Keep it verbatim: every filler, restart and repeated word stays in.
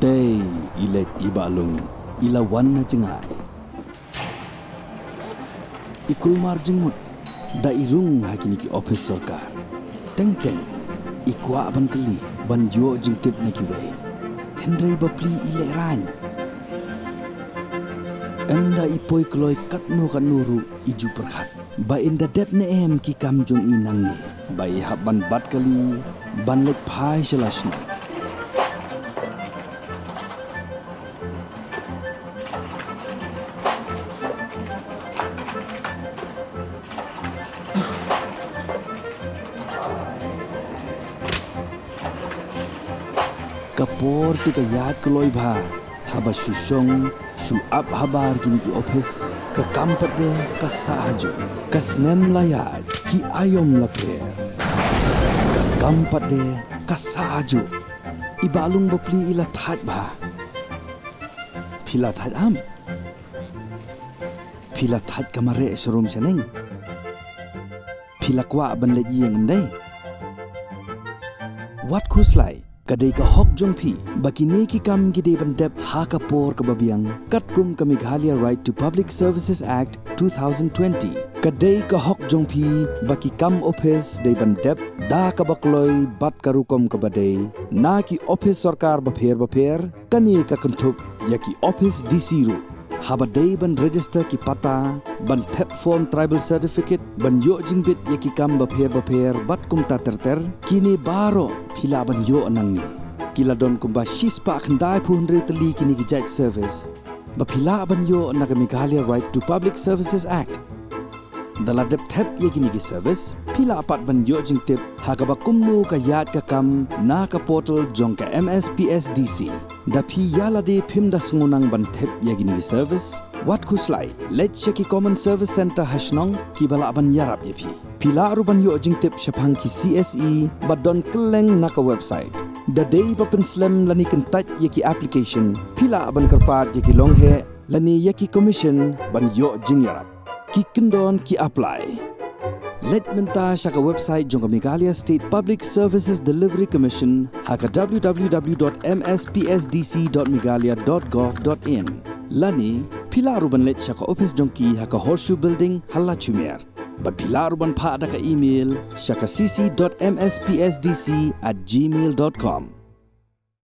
Tei i leit i Bahlung i la wan na jngai. I kulmar jingmut da i rung ha kine ki ophis sorkar. Teng teng i kwah ban kylli, ban ïoh jingtip na kiwei. Hynrei bapli i lehraiñ. Ynda i poi kloi katno katno ruh i ju pyrkhat ba in da dep ne em ki kam jong i nangne, ba i hap ban bat kali ban leit phai sha la shnong. Ka por te ka ïaid kloi bha, haba shu shong shu ap habar kine ki ophis, ka kam pat de ka sah hajuh. Ka snem la ïaid, ki aïom la pher, ka kam pat de ka sah hajuh. I Bahlung bapli i la thait bha. Phi la thait em? Phi la thait ka mareh sharum shaneng? Phi la kwah ban leit ïing em dei? Wat khuslai, ka dei ka hok jong phi ba kine ki kam ki dei ban dep ha ka por kaba biang, katkum ka Meghalaya Right to Public Services Act two thousand twenty. Ka dei ka hok jong phi ba ki kam ophis dei ban dep da kaba kloi bad ka rukom kaba dei na ki ophis sorkar bapher bapher. Kane ka kynthup ïa ki ophis D C ruh, haba dei ban register ki pata, ban thep form tribal certificate, ban ïoh jingbit ïa ki kam bapher bapher bad kumta ter ter. Kine baroh phi lah ban ïoh nangne. Ki la don kumba shispah khyndai phew hynriew tylli kine ki jait service ba phi lah ban ïoh na ka Meghalaya Right to Public Services Act. Da la dep thep ïa kine ki service, phi lah pat ban ïoh jingtip ha kaba kumno ka ïaid ka kam na ka portal jong ka M S P S D C. Da phi ïa lade phim da sngewnang ban thep ïa kine ki service, wat khuslai, leit sha ki Common Service Centre ha shnong, kiba lah ban ïarap ïa phi. Phi lah ruh ban ïoh jingtip shaphang ki C S E ba don kylleng na ka website. Da dei ba pynslem lane kyntait ïa ki application, phi lah ban kyrpad ïa ki longheh lane ïa ki commission ban ïoh jingïarap. Ki kyndon ki apply. Leit mynta sha ka website jong ka Meghalaya State Public Services Delivery Commission ha ka W W W dot M S P S D C dot meghalaya dot gov dot in. Lane phi lah ruh ban leit sha ka ophis jong ki ha ka Horseshoe Building ha Lachumiere. Bad phi lah ruh ban phah da ka email sha ka C C dot M S P S D C at gmail dot com.